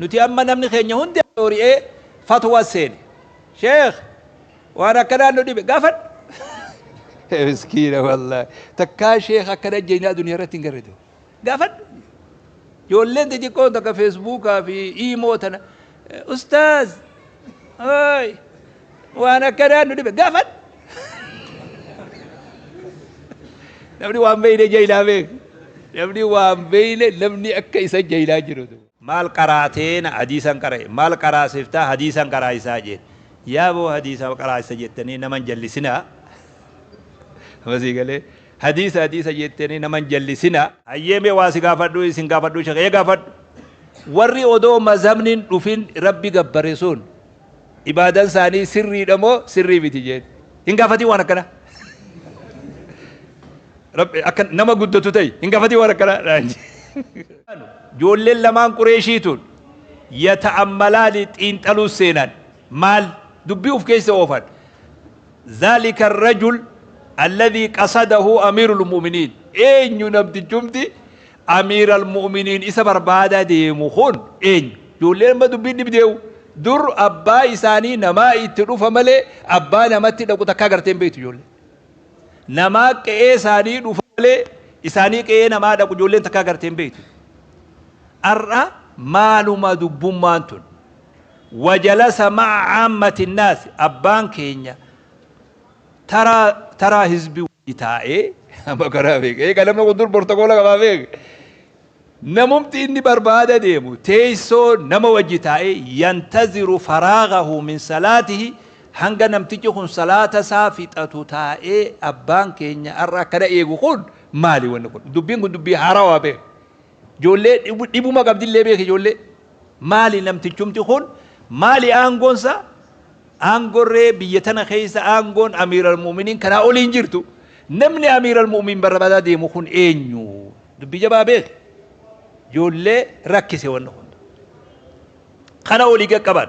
Nuti amma namni keenya hundi hori'ee fatwa seene. Sheekh, waan akkanaa nu dhibe gaafadhu. Miskiina wallaahi. Takkaa sheekh akkana jeenyaa duniyaa irratti hin garre. Gaafadhu. Ijoolleen xixiqqoon takka Feesbuukaa fi iimoo tana, "Ustaaz, ooy, waan akkanaa nu dhibe gaafadhu." Namni waan beeyne jailaa beek. Namni waan beeyne namni akka isa jailaa jiru. Maal qaraateen? Hadiisan qara'e. Maal qaraasiftaa? Hadiisan qaraa'isaa jeen. Yaa boo, hadiisa qaraasisa jettanii naman jallisinaa. Masii galee, hadiisa hadiisa jettanii naman jallisinaa. Hayyee, mee waa si gaafadhu, isin gaafadhu shaqee gaafadhu. Warri odoo mazhabni dhufin Rabbi gabbare sun ibaadan isaanii sirriidha moo sirrii miti jeen. Hin gaafatin waan akkana. Rabbi akka nama guddatu ta'e hin gaafatin waan akkana. Ijoolleen lamaan Qureeshii tun yata'ammalaani, xiinxaluu seenan. Maal dubbii uf keessa oofan? ذلك الرجل الذي قصده أمير المؤمنين, eenyu namtichumti أمير المؤمنين isa barbaada deemu kun eenyu? Ijoolleen amma dubbiin dhibdeewu. Dur abbaa isaanii namaa itti dhufa malee abbaa namatti dhaqu takkaa garteen beektu ijoollee. Namaa qe'ee isaanii dhufa malee isaanii qe'ee namaa dhaqu ijoolleen takkaa garteen beektu. Har'a maaluma dubbummaan tun? وجلس مع عامة الناس, abbaan keenya taraa taraa hizbii taa'ee amma karaa beeka. Eega namni kun dur bortokoola qabaa beeka. Namumti inni barbaada deemu teessoo nama wajji taa'ee ينتظر فراغه من صلاته, hanga namtichi kun salaata isaa fixatu taa'ee abbaan keenya har'a akkana eegu kun maali wanni kun? Dubbiin kun dubbii haarawaa beeka. Ijoollee dhibuma qabdillee beeka ijoollee. Maali namtichumti kun? Maali aangoonsa? Aangorree biyya tana keessa aangoon أمير المؤمنين kanaa oliin jirtu. Namni أمير المؤمنين barbaadaa deemu kun eenyu? Dubbii jabaa beeka. Ijoollee rakkise wanni kun. Kana olii qaqqaban.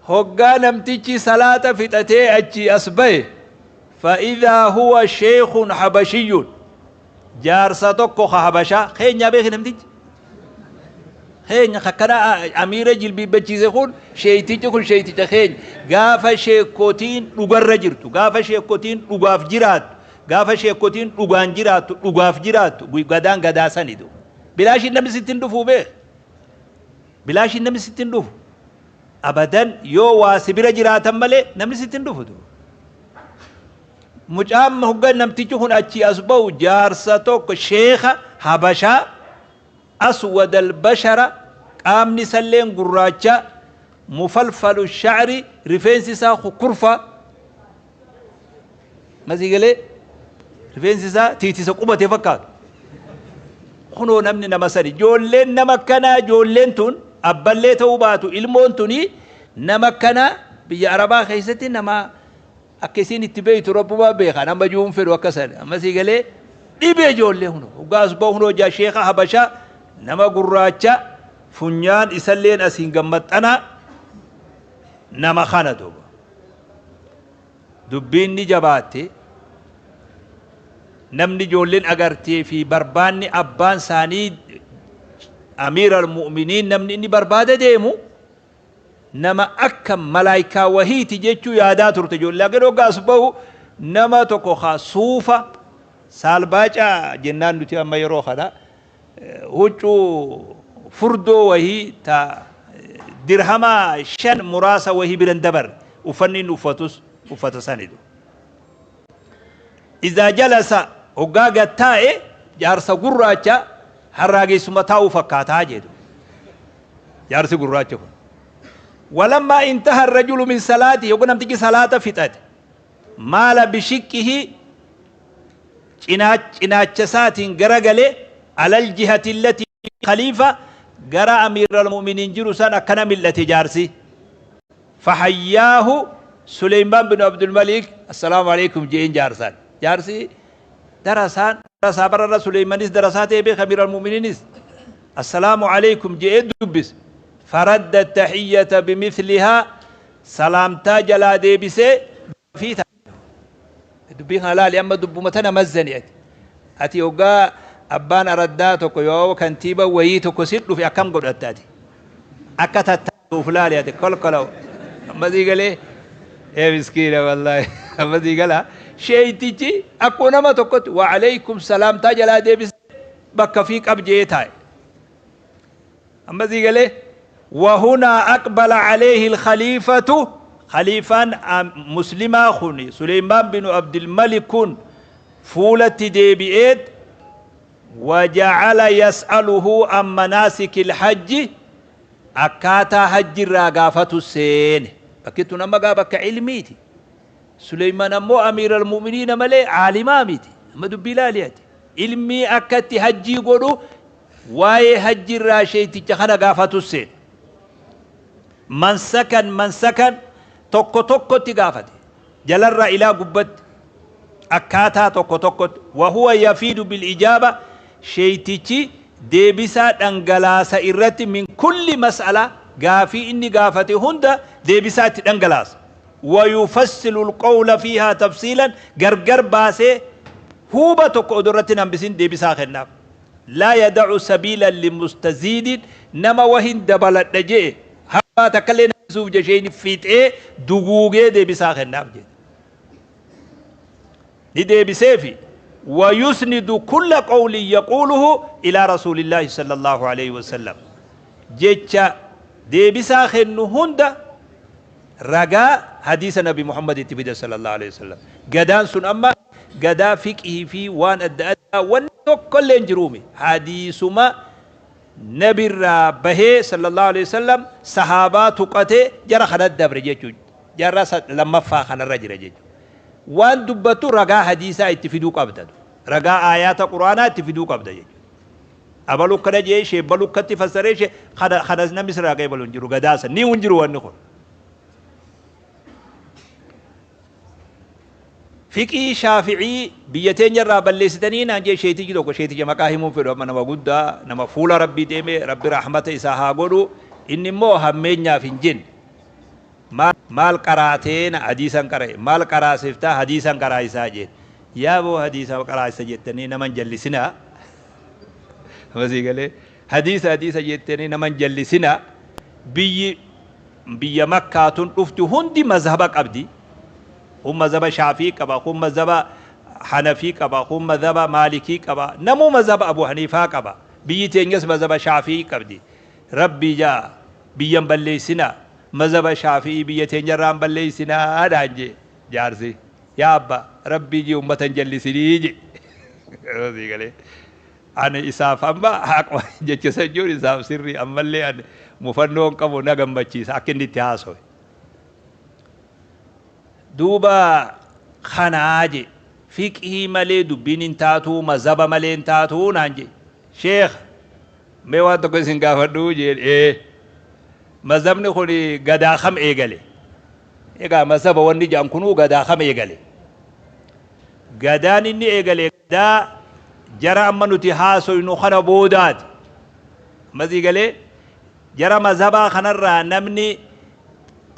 Hoggaa namtichi salaata fixatee achii as bahe, فإذا هو شيخ حبشي, jaarsa tokko ka Habashaa keenyaa beeki. Namtichi keenya akkana amiira jilbiibbachiise kun, sheeytichi kun sheeyticha keenya. Gaafa sheekotiin dhugarra jirtu, gaafa sheekotiin dhugaaf jiraattu, gaafa sheekotiin dhugaan jiraattu, dhugaaf jiraattu, gadaan gadaa sanitu bilaashiin namni sittiin dhufuu beek. Bilaashiin namni sittiin dhufu abadan, yoo waa si bira jiraatan malee namni sittiin dhufu. Mucaan hoggan namtichi kun achii as ba'u, jaarsa tokko, sheeka Habashaa, أسود البشرة, qaamni salleen gurraacha, مفلفل الشعر, rifeensi isaa kukurfa masii galee, rifeensi isaa tiitisa qubate fakkaatu. Kunoo namni nama sani. Ijoolleen nama kanaa, ijoolleen tun abballee ta'uu baatu, ilmoon tuni nama kana biyya Arabaa keessatti nama akka isiin itti beeytu Rabbumaa beekan. Amma juun fedhu akka san amma sii galee dhibee. Ijoollee huno hoggaas bahu, hunoo jaa sheeka Habashaa, nama gurraacha, funyaan isalleen asiin gammaxxanaa, nama kana duuba dubbiin ni jabaatte. Namni ijoolleen agartee fi barbaanni abbaan isaanii أمير المؤمنين, namni inni barbaada deemu nama akka malaayikaa wahiiti jechuu yaadaa turte ijoollee. Akka hoggaas bahu nama tokko haa suufa saalbaacaa jennaan nuti amma yeroo kana, huccuu furdoo wahii ta dirhama 5 muraasa wahii biran dabarre uffanni inni uffatus uffata sanitu. إذا جلس, hoggaa gattaa'e, jaarsa gurraacha harraageessuma taa'uu fakkaataa jedhu jaarsi gurraacha kun. ولما انتهى الرجل من صلاته, yogga namtichi salaata fixate, مال بشقه, cinaacha isaatiin garagalee, على الجهة التي الخليفة, gara أمير المؤمنين jiru san akkana mil'ate jaarsi. فحياه سليمان بن عبد الملك, "السلام عليكم" jeen jaarsaan. Jaarsi darasaan darasaa bararra Suleymanis darasaa ta'e beek, أمير المؤمنين is "السلام عليكم" jee dubbis. فرد التحية بمثلها, salaamtaa jalaa deebisee fi dubbii kana laali. Amma dubbuma tana mazzani. Ati hoggaa abbaan araddaa tokko yoo kantiiba wayii tokko si dhufe akkam godhatta ati? Akka tattaatuuf laali ati kolkolaw. Amma sii galee ee miskiina wallaahi amma sii galaa sheeytichi akkuma nama tokkotti wa aleykum salaamtaa jalaa deebisee bakka fi qab je'ee taa'e. Amma sii galee wa hunaa aqbala aleyhi alkhaliifatu khaliifaan muslimaa kun Suleymaan binu Abdilmalik kun fuulatti deebi'eet Waja'ala yas'aluhu an manaasikil hajji akkaataa hajji irraa gaafatu seene. Bakki tun amma gaa bakka ilmiiti. Suleyman ammoo amiiral mu'miniina malee aalimaa miti. Amma dubbii laali ati. Ilmii akka itti hajjii godhu waa'ee hajji irraa sheeyticha kana gaafatu seene. Mansakan mansakan tokko tokkotti gaafate. Jalarraa ilaa gubbatti akkaataa tokko tokkotti wahuwa yafiidu bil ijaaba sheeytichi deebisaa dhangalaasa irratti min kulli mas'ala gaafii inni gaafate hunda deebisaa itti dhangalaasa wayufassilu alqawla fiihaa tafsiilan gargar baasee huuba tokko odoo irratti hin hambisin deebisaa kennaaf laa yada'u sabiilan limustaziidin nama wahin dabaladha je'e hambaa takkallee hin hambisuuf je sheeyni fixee duguugee deebisaa kennaaf jedhe ni deebiseefi wayusnidu kulla qawlin yaquuluhu ilaa rasuulillaahi sallallahu aleyhi wasallam jecha deebisaa kennu hunda ragaa hadiisa nabi Muhammad itti fida sallallahu aleyhi wasallam gadaan sun amma gadaa fiqhii fi waan adda addaa wanni tokkollee hin jiruumi hadiisuma nabirraa bahee sallallahu aleyhi wasallam sahaabaa tuqatee jara kanatti dabre jechuun jaarraa lammaffaa kanarra jira jechuudha. Waan dubbattu ragaa hadiisaa itti fiduu qabda. Ragaa aayaata quraanaa itti fiduu qabda jechuudha. Abalu akkana jee ishee balu akkatti fassaree ishee kana kana namni sirraa qeebalu hin jiru gadaasa ni hin jiru wanni kun. Fiqii shaafi'ii biyya teenya irraa balleessitanii naan jee sheetichi tokko sheeticha maqaa himuun fedhu amma nama guddaa nama fuula rabbii deeme rabbi rahmata isaa haa godhu inni immoo hammeenyaaf hin jenne. Maal qaraatee na hadiisan qara'e maal qaraasiftaa hadiisan qaraa'isaa jeen yaa boo hadiisa qaraasisa jettanii nama hin jallisinaa amma sii galee hadiisa hadiisa jettanii nama hin jallisinaa biyyi biyya makkaa tun dhufti hundi mazhaba qabdi kun mazhaba shaafii qaba kun mazhaba hanafii qaba kun mazhaba maalikii qaba namuu mazhaba abu haniifaa qaba biyyi teenyas mazhaba shaafii qabdi rabbii jaa biyyan balleessinaa Mazhaba shaafi'ii biyya teenyarraa hin balleeysinaa dhaan je'e jaarsi. Yaa abba rabbii ji'i ummata hin jallisinii je'e. Sii galee. Ani isaaf amma haquma jecha san jiru isaaf sirrii ammallee ani mufannoo hin qabu na gammachiisa akka inni itti haasowe. Duuba kanaa je fiqhii malee dubbiin hin taatuu mazhaba malee hin taatuu naan je. Sheekh mee waan tokko isin gaafadhuu jeen ee. Mazhabni kun gadaa kam eegale? Egaa mazhaba wanni jedhan kunuu gadaa kam eegale? Gadaan inni eegale gadaa jara amma nuti haasoynu kana boodaati. Amma sii galee jara mazhabaa kanarraa namni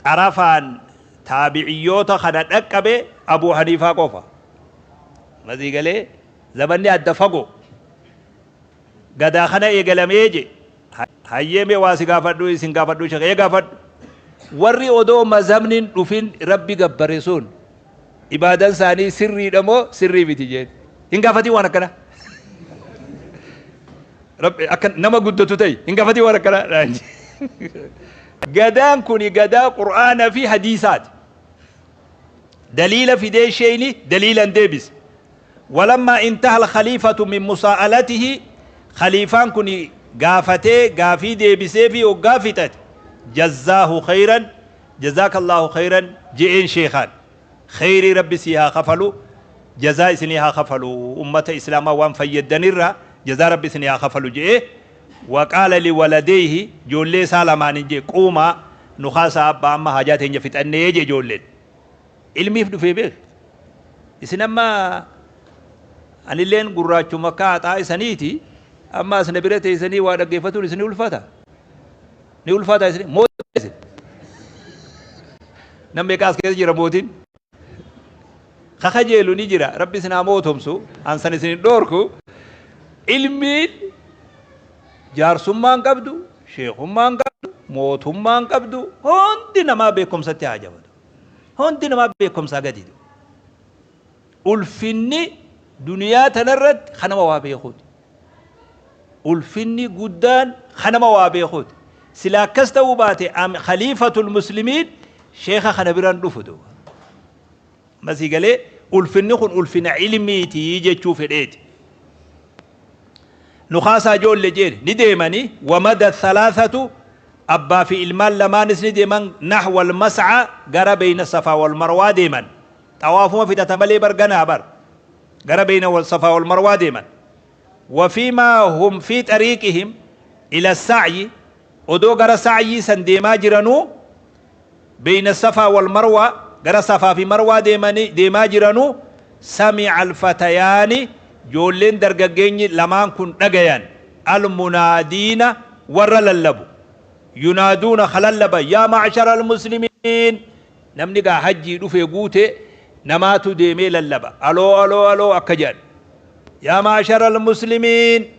xarafaan taabiciyyoota kana dhaqqabe Abuu Haniifaa qofa. Amma sii galee zamanni adda fagoo. Gadaa kana eegalamee je. Hayyee mee waa si gaafadhuu isin gaafadhuu shekhe ee gaafadhu. Warri odoo mazhabni hin dhufin Rabbi gabbare sun ibaadan isaanii sirriidha moo sirrii miti jeen. Hin gaafatin waan akkana. Rabbi akka nama guddatu ta'i hin gaafatin waan akkana. naan jee. Gadaan kuni gadaa Qur'aana fi hadiisaati. Daliila fidee sheeyni daliilan deebise. Walammaa intaha alkhaliifatu min musaa'alatihi khaliifaan kuni gaafatee gaafii deebiseefii hoggaa fixate jazzaahu khayran jazaakallaahu khayran je'een sheekhaan khayrii rabbi sii haa kafalu jazaa isinii haa kafalu ummata islaamaa waan fayyaddanirraa jazaa rabbi isinii haa kafalu je'ee waqaala liwaladeyhi joollee isaa lamaanin je'e quumaa nu kaasaa abbaa amma haajaa teenya fixannee je'e joolleen Ilmiif dhufee beek. Isin amma anilleen gurraachuma akka haxaa isaniiti amma as na bira teessanii waa dhaggeeffatuun isin ulfaata. Ni ulfaata isin mootii isin. Nam meeqa as keessa jira mootiin? Ka kajeelu ni jira rabbi isin haa mootomsu an san isin hin dhoorku. Ilmiin jaarsummaan qabdu, sheekummaan qabdu, Mootummaan qabdu hundi namaa beekumsatti haa jabatu. Hundi namaa beekumsaa gadi. Ulfinni duniyaa tanarratti kanama waa beekuuti. Ulfinni guddaan kanama waa beekuuti. Sila akkas ta'uu baate khaliifatul muslimiin sheekha kana biraan dhufu duuba. Masii galee ulfinni kun ulfina ilmiitii jechuu fedheeti. Nukaasaa ijoollee jeen ni deemanii wamada thalathatu abbaa fi ilmaan lamaanis ni deeman nahwa almas'a gara beeyna safaa wal marwaa deeman. Xawaafuma fixata malee bar ganaa bar gara beeyna wal safaa wal marwaa deeman. وفيما هم في طريقهم إلى السعي odoo gara sa'yii san deemaa jiranuu بين الصفا والمروة gara safaa fi marwaa deemaa jiranuu سمع الفتيان joolleen dargaggeenyi lamaan kun dhagayan المنادين warra lallabu ينادون kalallaba يا معشر المسلمين namni gaa hajjii dhufee guute namaatu deemee lallaba aloo aloo aloo akka jedhan يا معشر المسلمين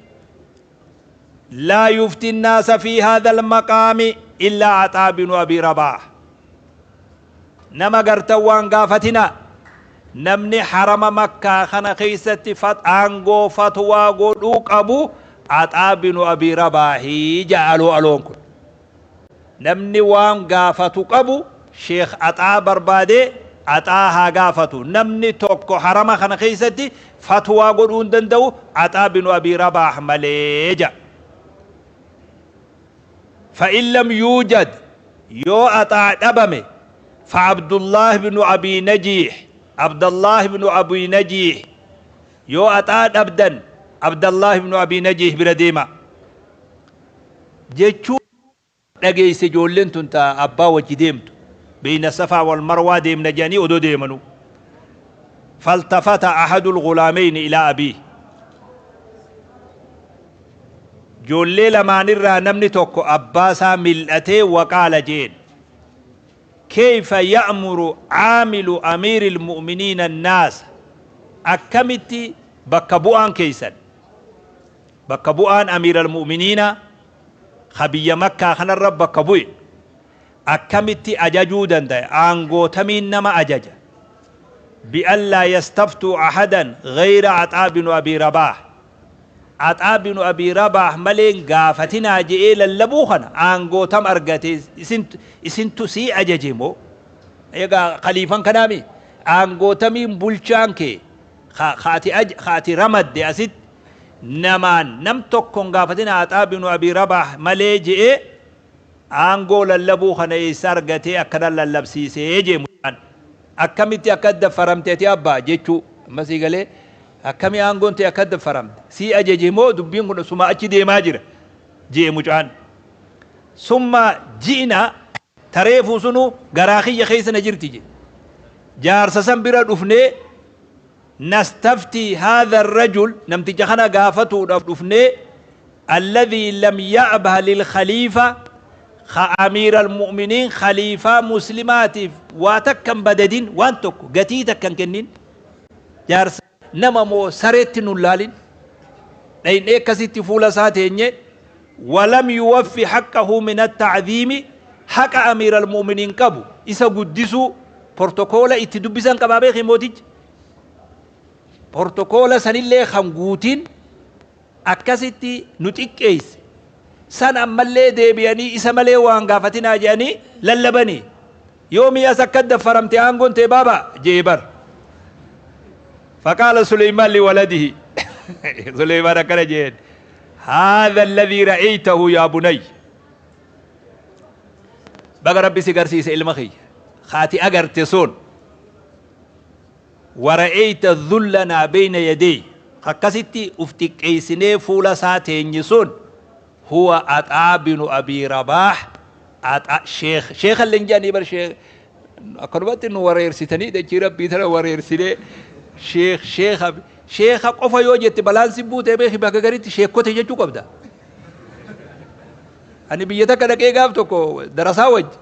لا يفتي الناس في هذا المقام إلا عطاء بن أبي رباح nama gartan waan gaafatina namni harama makkaa kana keessatti aangoo fatwaa godhuu qabu Axaa binu Abii Rabaahii ja'a aloo aloon kun. Namni waan gaafatu qabu Sheekh Axaa barbaadee Axaa haa gaafatu. Namni tokko harama kana keessatti fatwaa godhuu hin danda'u Axaa binu Abii Rabaah malee ja'a. فإن لم يوجد yoo Axaa dhabame فعبد الله بن أبي نجيح عبد الله بن أبي نجيح yoo Axaa dhabdan عبد الله بن أبي نجيح bira deema jechuu dhageeyse ijoolleen tun ta abbaa wajji deemtu بين الصفا والمروة deemna jedhanii odoo deemanu فالتفت أحد الغلامين إلى أبيه Joollee lamaanirraa namni tokko abbaa isaa mil'atee وقال jeen كيف يأمر عامل أمير المؤمنين الناس akkamitti bakka bu'aan keeysan bakka bu'aan amiira almu'miniina ka biyya makkaa kanarra bakka bu'e akkamitti ajajuu dandaya aangoo tamiin nama ajaja bi'allaa yastaftuu ahadan ghayra Axaa binu Abii Rabaah Axaa binu Abii Rabaah malee hin gaafatinaa je'ee lallabuu kana aangoo tam argate isintu sii ajaje moo egaa khaliifan kanaami aangoo tamiin bulchaan kee ka ati ramadde asitti namaan nam tokko hin gaafatinaa Axaa binu Abii Rabaah malee je'ee aangoo lallabuu kana eessa argatee akkana lallabsiisee jee mucaan akkamitti akka daffaramte ati abbaa jechuu amma sii galee akkami aangoon tee akka daffaramte sii ajaje moo dubbiin kun suma achi deemaa jira jee mucaan summa ji'ina tareefuu sunu garaa kiyya keessa na jirti je jaarsa san bira dhufnee nastaftii haadha rajul namticha kana gaafatuudhaaf dhufnee alladhii lam ya'bah lil khaliifa ka amiira almu'miniin khaliifaa muslimaatiif waa takka hin badadin waan tokko gatii takka hin kennin jaarsa nama moo sareetti nun laalin dhaynee akkasitti fuula isaa teenye walam yuwaffi haqqahu min atta'dhiimi haqa amiira almu'miniin qabu isa guddisuu portokoola itti dubbisan qabaa beeki mootichi portokoola sanillee kan guutin akkasitti nu xiqqeeyse san ammallee deebi'anii isa malee waan gaafatinaa je'anii lallabanii yoomii as akka daffaramte aangoon tee baaba je'e bar فقال سليمان لولده سليمان akkana jeen هذا الذي رأيته يا بني baga rabbi si garsiise ilma kiyya kaati agarte sun ورأيت ذلنا بين يديه akkasitti uf xiqqeessinee fuula isaa teenye sun هو عطاء بن أبي رباح عطاء sheekh sheekha illee hin jedhanii bar sheekh akkanumatti nu wareersitanii dachii rabbii tana wareersinee sheekh sheekha sheekha qofa yoo jette balaan si buutee beeki bakka garitti sheekkote jechuu qabda. Ani biyya takka dhaqee gaaf tokko darasaa wajji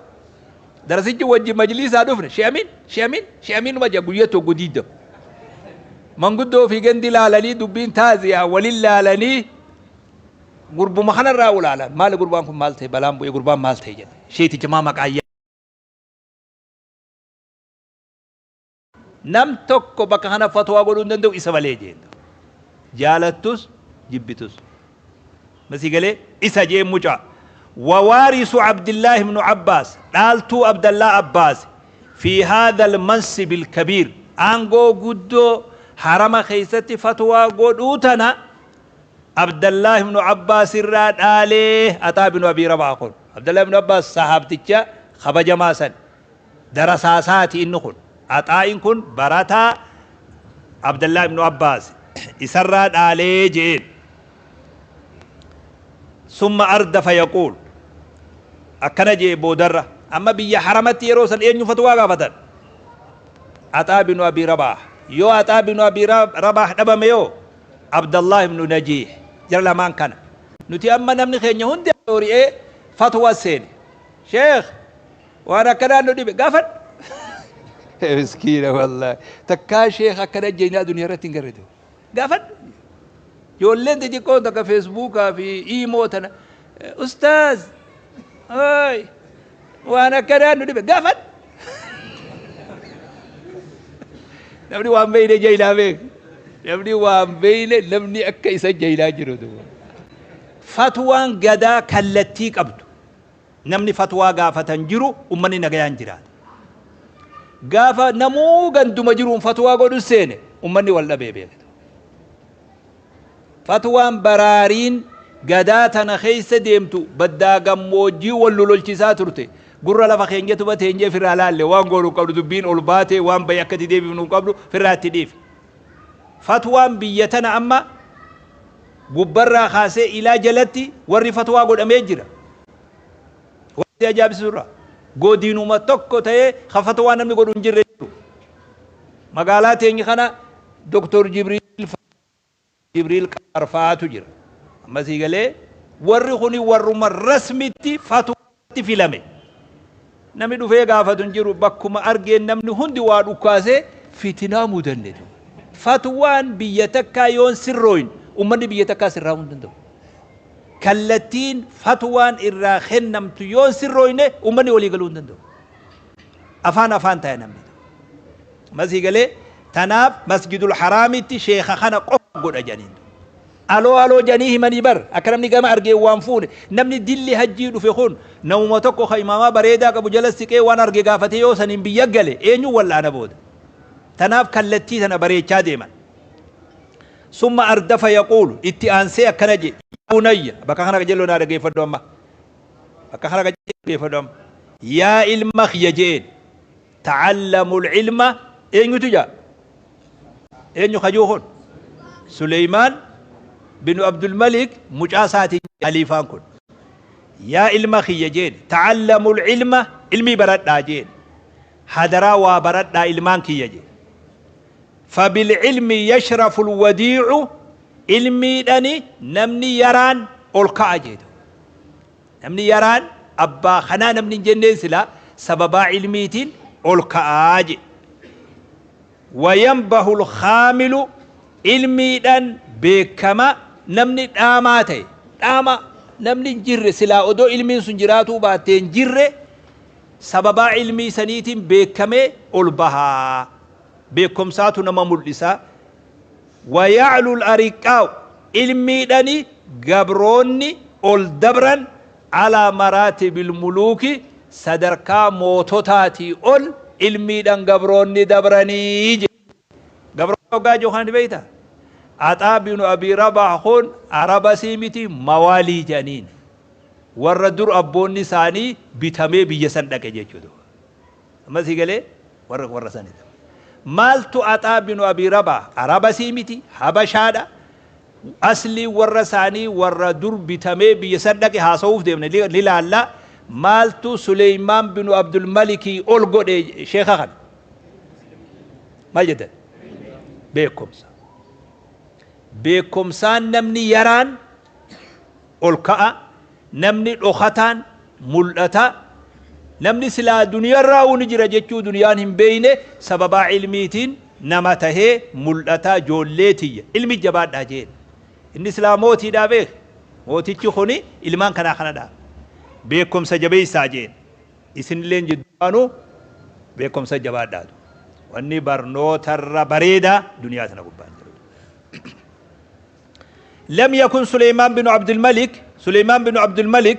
darasichi wajji majliisaa dhufne she'amin she'amin she'amin numa jedha guyyaa tokko diidam. Manguddoo fi gandi laalanii dubbiin taaziyaa walin laalanii Gurbuma kanarraa ulaalan maali gurbaan kun maal ta'e balaan bu'ee gurbaan maal ta'e jedhe sheeticha maa maqaa nam tokko bakka kana fatwaa godhuu hin danda'u isa malee jeen jaalattus jibbitus masii galee isa jeen mucaa wawaarisu Abdillaahi ibnu Abbaas dhaaltuu Abdallaa Abbaas fi haadha almansib alkabiir aangoo guddoo harama keessatti fatwaa godhuu tana Abdallaa ibnu Abbaas irraa dhaalee Axaa ibnu Abii Rabaa kun Abdallaa ibnu Abbaas sahaabticha kabajamaa san darasaasaati inni kun Axaa'iin kun barataa Abdallaa ibnu Abbaas isarraa dhaalee jeen summa ardafa yaquul akkana jee boodarra amma biyya haramatti yeroo san eenyu fatwaa gaafatan Axaa ibnu Abii Rabaah yoo Axaa ibnu Abii Rabaah dhabame yoo Abdallah ibnu Najiih jara lamaan kana nuti amma namni keenya hundi hori'ee fatwa seene sheekh waan akkanaan nu dhibe gaafadhu miskiina wallaahi takkaa sheekh akkana jeenyaa duniyaa irratti hin garre gaafadhu ijoolleen xixiqqoon takka feesbuukaa fi iimoo tana ustaaz oy waan akkanaan nu dhibe gaafadhu namni waan beeyne jailaa beek namni waan beeyne namni akka isa jailaa jiru duuba fatwaan gadaa kallattii qabdu namni fatwaa gaafatan jiru ummanni nagayaan jiraata gaafa namuu ganduma jiruun fatwaa godhu seene ummanni wal dhabee beektu fatwaan baraariin gadaa tana keessa deemtu baddaa gammoojjii wal lolchisaa turte gurra lafa keenyatu bateenyee firraa laalle waan goonu qabdu dubbiin ol baate waan bahe akkatti deebifnu qabdu firraa itti dhiif fatwaan biyya tana amma gubbarraa kaasee ilaa jalatti warri fatwaa godhamee jira wanti ajaa'ibsiisurra godinuma tokko ta'ee ka fatwaa namni godhu hin jirre jiru magaalaa teenyi kana Doktor Jibriil Qarfaatu jira ammasii galee warri kuni warruma rasmitti fatwaatti filame namni dhufee gaafatu hin jiru bakkuma argeen namni hundi waa dhukkaasee fitinaa mudanne fatwaan biyya takkaa yoon sirrooyin ummanni biyya takkaa sirraa'uu hin danda'u kallattiin fatwaan irraa kennamtu yoon sirrooyne ummanni walii galuu hin danda'u afaan afaan ta'e namni masii galee tanaaf masjidul haraamitti sheeka kana qofa godha janiin aloo aloo janii himanii bar akka namni gama argee waan fuune namni dilli hajjii dhufe kun namuma tokko ka imaamaa bareedaa qabu jala siqee waan arge gaafate yoo saniin biyya gale eenyu wallaana booda tanaaf kallattii tana bareechaa deeman summa ardafa yaquulu itti aansee akkana je bunayya bakka kana qajeeloo naa dhageeffadhu amma bakka kana qajeeloo amma yaa ilma kiyya jeen ta'allamu ilma eenyutu jaa eenyu kajuu kun Suleymaan binu Abdulmalik mucaa isaatiin khaliifaan kun yaa ilma kiyya jeen ta'allamu ilma ilmii baradhaa jeen hadaraa waa baradhaa ilmaan kiyya jeen fabilcilmi yashrafu lwadiicu ilmiidhani namni yaraan ol ka'a jedhu namni yaraan abbaa kanaa namni hin jenneen silaa sababaa ilmiitiin ol ka'aa jedhe wayanbahu lkaamilu ilmiidhaan beekama namni dhaamaa ta'e dhaama namni hin jirre silaa odoo ilmiin sun jiraatuu baattee hin jirre sababaa ilmii saniitiin beekamee ol bahaa beekomsaatu nama mul'isa wayaclu lariqqaa'u ilmiidhani gabroonni ol dabran alaa maraatibil muluuki sadarkaa moototaatii ol ilmiidhan gabroonni dabranii jedhe gabroonni hoggaa jiru kana beeyta Axaa binu Abii Rabaah kun Araba sii miti mawaalii jedhaniin warra dur abboonni isaanii bitamee biyya san dhaqe jechuudha. Amma sii galee warra warra sanidha. Maaltu Axaa binu Abii Rabaah Araba sii miti Habashaadha. Aslii warra isaanii warra dur bitamee biyya san dhaqe haasa'uuf deemne ni laalla. Maaltu Suleymaan binu Abdul Malikii ol godhe sheeka kana? Maal jettan? Beekumsa. Beekumsaan namni yaraan ol ka'a, namni dhokataan mul'ata, namni silaa duniyarraa ni jira jechuu duniyaan hin beeyne sababaa ilmiitiin nama tahee mul'ataa ijoollee tiyya ilmi jabaadhaa jeen. Inni silaa mootiidhaa beek. Mootichi kuni ilmaan kanaa kana dhaama. Beekumsa jabeessaa jeen. Isinilleen jidduudhaanuu beekumsa jabaadhaatu. Wanni barnootarra bareedaa duniyaa tana gubbaan jiru. لم يكن سليمان بن عبد الملك، سليمان بن عبد الملك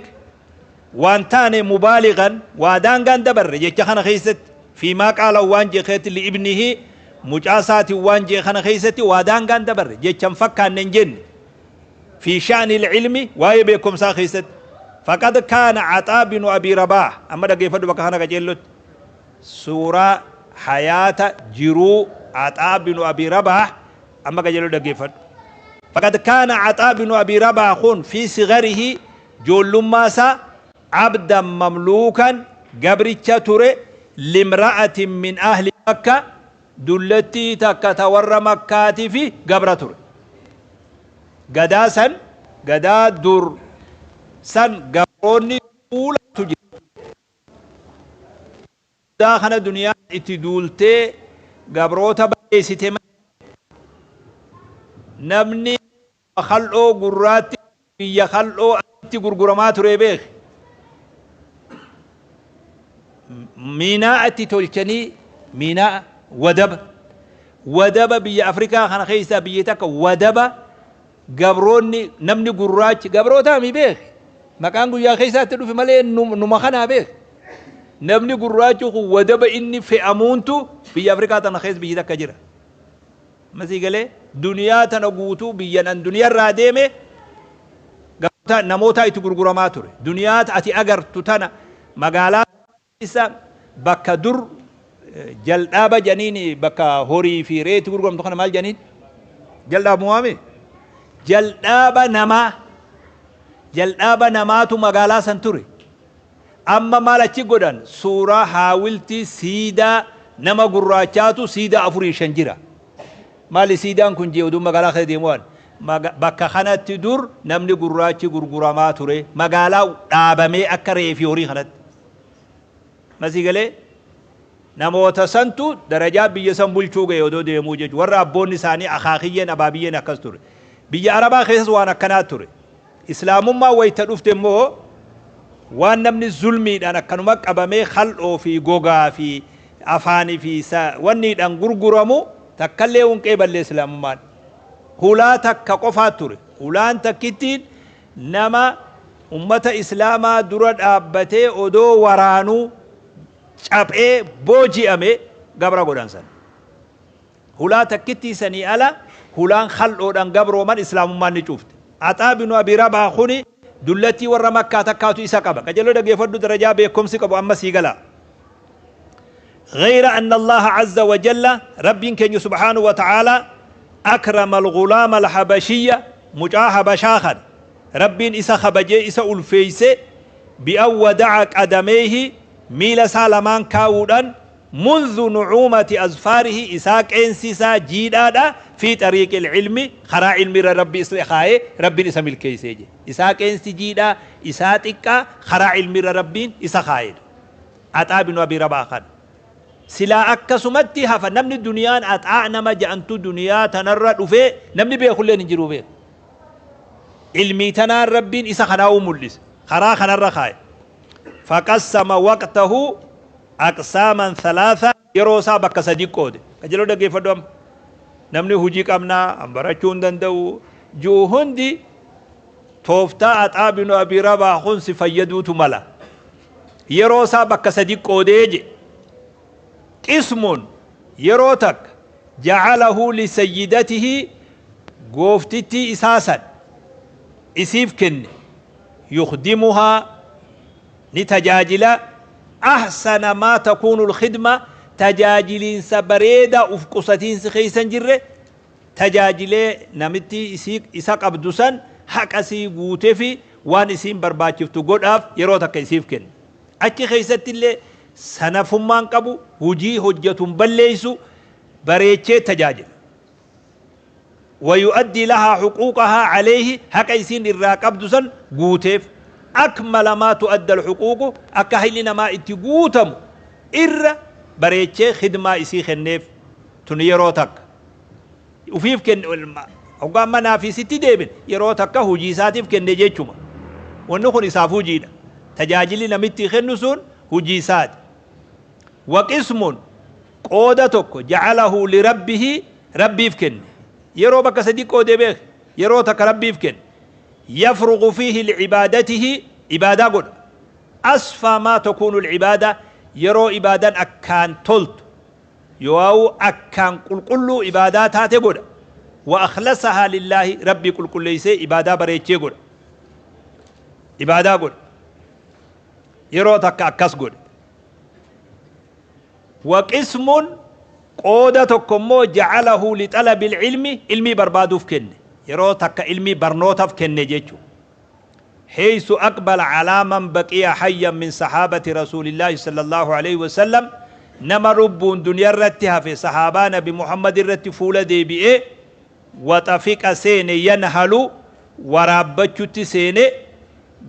waan taane مبالغا waa daangaan dabarre jecha kana keessatti فيما قال waan jeekeetti لابنه mucaasaati waan jee kana keessatti waa daangaan dabarre jechan fakkaanne hin jenne في شأن العلم waa'ee beekumsaa keessatti. فقد كان عطاء بن أبي رباح amma dhaggeeffadhu bakka kana qajeellotti suuraa hayaata jiruu Axaa binu Abii Rabaah amma qajeello dhaggeeffadhu. فقد كان عطاء بن أبي رباح kun في صغره joollummaa isaa عبدا مملوكا gabricha ture لامرأة من أهل مكة dullattii takka ta warra Makkaatii fi gabra ture. Gadaa san gadaa dur san gabroonni duulatu jira. Gadaa kana duniyaa itti duultee gabroota balleessite namni kal'oo gurraatti biyya kal'oo itti gurguramaa ture beek. Miinaa itti tolchanii miinaa wadaba wadaba biyya Afrikaa kana keessaa biyya takka wadaba gabroonni namni gurraachi gabrootaa mi beek. Maqaan guyyaa keessaatti dhufe malee numa kanaa beek. Namni gurraachi kun wadaba inni fe'amuuntu biyya Afrikaa tana keessa biyyi takka jira. Masii galee duniyaa tana guutuu biyya nan duniyaarraa deeme namoota itti gurguramaa ture. Duniyaa ati agartu tana magaalaa isa bakka dur jal'aaba janiin bakka horii fi reetti gurguramtu kana maal janiin? Jal'aabu waame? Jal'aaba namaa jal'aaba namaatu magaalaa san ture. Amma maal achi godhan? Suuraa haawiltii siidaa nama gurraachaatu siidaa 4-5 jira. Maali siidaan kun jee oduu magaalaa keessa deemu waan bakka kanatti dur namni gurraachi gurguramaa ture magaalaa dhaabamee akka re'ee fi horii kanatti. Masii galee namoota santu darajaa biyya san bulchuu ga'e odoo deemuu jechuudha. Warra abboonni isaanii akaakiyyeen abaabiyyeen akkas ture. Biyya Arabaa keessas waan akkanaa ture. Islaamummaa wayita dhufte immoo waan namni zulmiidhaan akkanuma qabamee kal'oo fi gogaa fi afaanii fi wanniidhaan gurguramu takkallee hunqee ballee islaamummaan. Hulaa takka qofaa ture. Hulaan takkittiin nama ummata islaamaa dura dhaabbatee odoo waraanuu caphee booji'ame gabra godhan san. Hulaa takkittii sanii ala hulaan kal'oodhaan gabrooman islaamummaan ni cuufte. Axaa binu Abii Rabaa kuni dullattii warra Makkaa takkaatu isa qaba. Qajeeloo dhaggeeffadhu darajaa beekumsi qabu amma sii gala. غير أن الله عز وجل رب كن سبحانه وتعالى أكرم الغلام الحبشية مجا حبشاخا رب إسا خبجي إسا ألفيس بأن ودع قدميه ميل سالمان كاودان منذ نعومة أظفاره إساك إنسيسا جيدادا في طريق العلم خرا علم ربي إسخاي ربي إسا ملكيسيجي إساك إنسي جيدا إساتك خرا علم ربي إسا خايد. عطاء بن أبي رباح silaa akkasumatti hafa namni duniyaan axaa nama ja'antu duniyaa tanarra dhufee namni beekulleen hin jiru beeku. Ilmii tanaan rabbiin isa kanaa'uu mul'ise karaa kanarra kaaye. فقسم وقته أقساما ثلاثة yeroo isaa bakka sadi qoode. Qajeeloo dhaggeeffadhu amma. Namni hojii qabnaa an barachuu hin danda'u ji'u hundi tooftaa Axaa binu Abii Rabaa kun si fayyaduutu mala. Yeroo isaa bakka sadi qoodee je. قسم yeroo takka جعله لسيدته gooftittii isaa san isiif kenne يخدمها ni tajaajila أحسن ما تكون الخدمة tajaajiliinsa bareedaa uf qusatiinsi keessa hin jirre tajaajilee namitti isa qabdu san haqa sii guutee fi waan isiin barbaachiftu godhaaf yeroo takka isiif kenne. Achi keessatti illee sanafummaan qabu hujii hojjetuun balleessu bareechee tajaajila. ويؤدي لها حقوقها عليه حق إسين إرا قبض سن قوتيف أكمل ما تؤدى الحقوق أكهلنا ما إتقوتم إر بريتشي خدمة إسي خنيف تنيروتك وفيف كن Hoggaa amma naa fi sitti deebine, yeroo takka hujii isaatiif kenne jechuma. Wanni kun isaaf hujiidha. Tajaajilli namitti kennu sun hujii isaati. Wa qismun, qooda tokko, ja'alahu lirabbihi, Rabbiif kenne. Yeroo bakka sadi qoodee beeki. Yeroo takka Rabbiif kenne. Yafrugu fiihi li'ibaadatihi, ibaadaa godha. Asfaa maa takuunu al-ibaada, yeroo ibaadan akkaan toltu, yooauu akkaan qulqulluu ibaadaa taate godha. Wa akhlasahaa lillaahi, Rabbii qulqulleeysee ibaadaa bareechee godha. Ibaadaa godha. Yeroo takka akkas godhe. Wa qismun, qooda tokko immoo, ja'alahu lixalabil ilmi, ilmii barbaaduuf kenne. Yeroo takka ilmii barnootaf kenne jechu. Heysu aqbala alaa man baqiya hayyan min sahaabati rasuulillaahi sallallaahu aleyhi wasallam, nama lubbuun duniyarratti hafe sahaabaa nabi Muhammad irratti fuula deebi'ee, wa xafiqa seene, yanhalu waraabbachutti seene,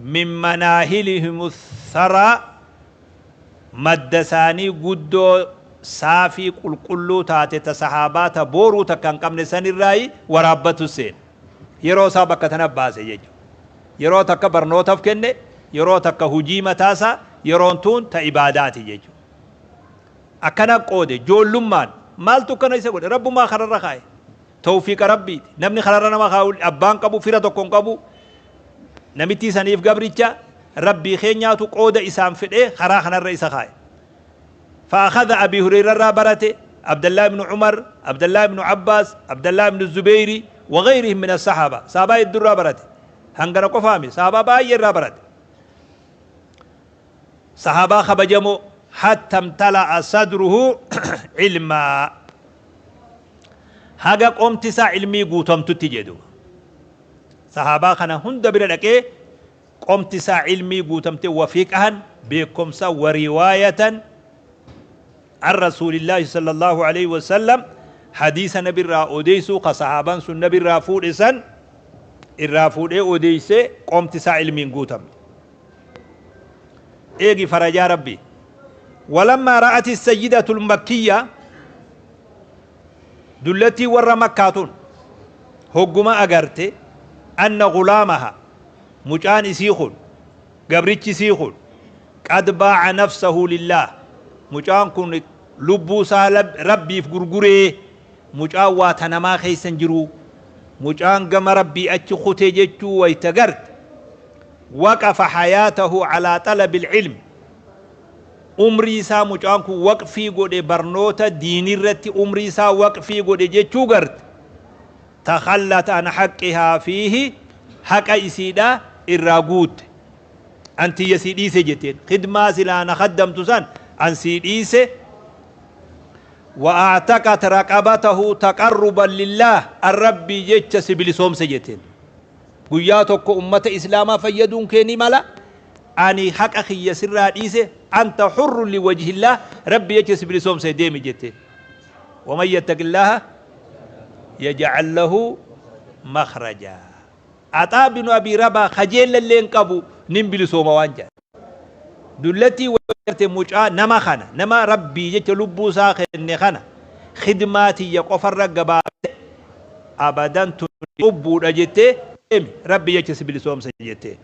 min manaahilihimu tharaa, madda isaanii guddoo saafii qulqulluu taate ta sahaabaa ta booruu takka hin qabne sanirraayi waraabbatu seene. Yeroo isaa bakka tana baase jechuudha. Yeroo takka barnootaf kenne, yeroo takka hujii mataasaa, yeroon tuun ta ibaadaati jechuudha. Akkana qoode joollummaan maaltu akkana isa godhe? Rabbumaa kararra kaa'e. Tawfiiqa Rabbiiti. Namni kararra nama kaa'u abbaan qabu, fira tokko hin qabu. Namittii saniif gabricha Rabbii keenyaatu qooda isaan fedhee karaa kanarra isa kaa'e. Fa'akhadha Abi Hureyra irraa barate, Abdallah ibn Umar, Abdallah ibn Abbas, Abdallah ibn Zubeyri, wa ghayrihim min as-sahaba. Sahabaa hedduu irraa barate. Hangana qofaa mi, sahabaa baay'ee irraa barate. Sahabaa kabajamoo, hatta imtala'a sadruhu ilmaa. Haga qomti isaa ilmii guutamtutti jedhu. Sahabaa kana hunda bira dhaqee qomti isaa ilmii guutamte, wa fiqhan, beekkomsa, wa riwaayatan an rasuulillaahi sallallaahu aleyhi wasallam, hadiisa nabirraa odeysuu ka sahaabaan sun nabirraa fuudhe san irraa fuudhee odeysee qomti isaa ilmiin guutamte. Eegi farajaa Rabbii. Walammaa ra'ati sayyidatul makkiyya, dullattii warra Makkaa tun hogguma agarte, anna gulaamaha, mucaan isii kun, gabrichi isii kun, qad baa'a nafsahu lillaah, mucaan kun lubbuu isaa Rabbiif gurguree, mucaan waa ta namaa keessa hin jiruu, mucaan gama Rabbii achi kute jechuu wayta garte, waqafa hayaatahu alaa xalabil ilm, umrii isaa mucaan kun waqfii godhe, barnoota diinirratti umrii isaa waqfii godhe jechuu garte, takhallat an haqqihaa fiihi, haqa isiidha irraa guutte. An tiyya sii dhiise jetteen, khidmaa silaa na khaddamtu san an sii dhiise. Wa a'taqat raqabatahu taqarruban lillaah, an Rabbii jecha si bilisoomse jetteen. Guyyaa tokko ummata islaamaa fayyaduun kee ni mala, ani haqa kiyya sirraa dhiise, anta hurrun liwajhillaah, Rabbii jecha si bilisoomse, deemi jetteen. Waman yattaqillaaha yaj'al lahu makhraja. Axaa binu Abii Rabaa kajeellallee hin qabu, nin bilisooma waan jedhan. Dullattii wayarte mucaa nama kana, nama Rabbii jecha lubbuu isaa kenne kana, khidmaa tiyya qofarra gabaabsee, abadan tun cubbuudha jettee, deemi, Rabbii jecha si bilisoomsa jettee.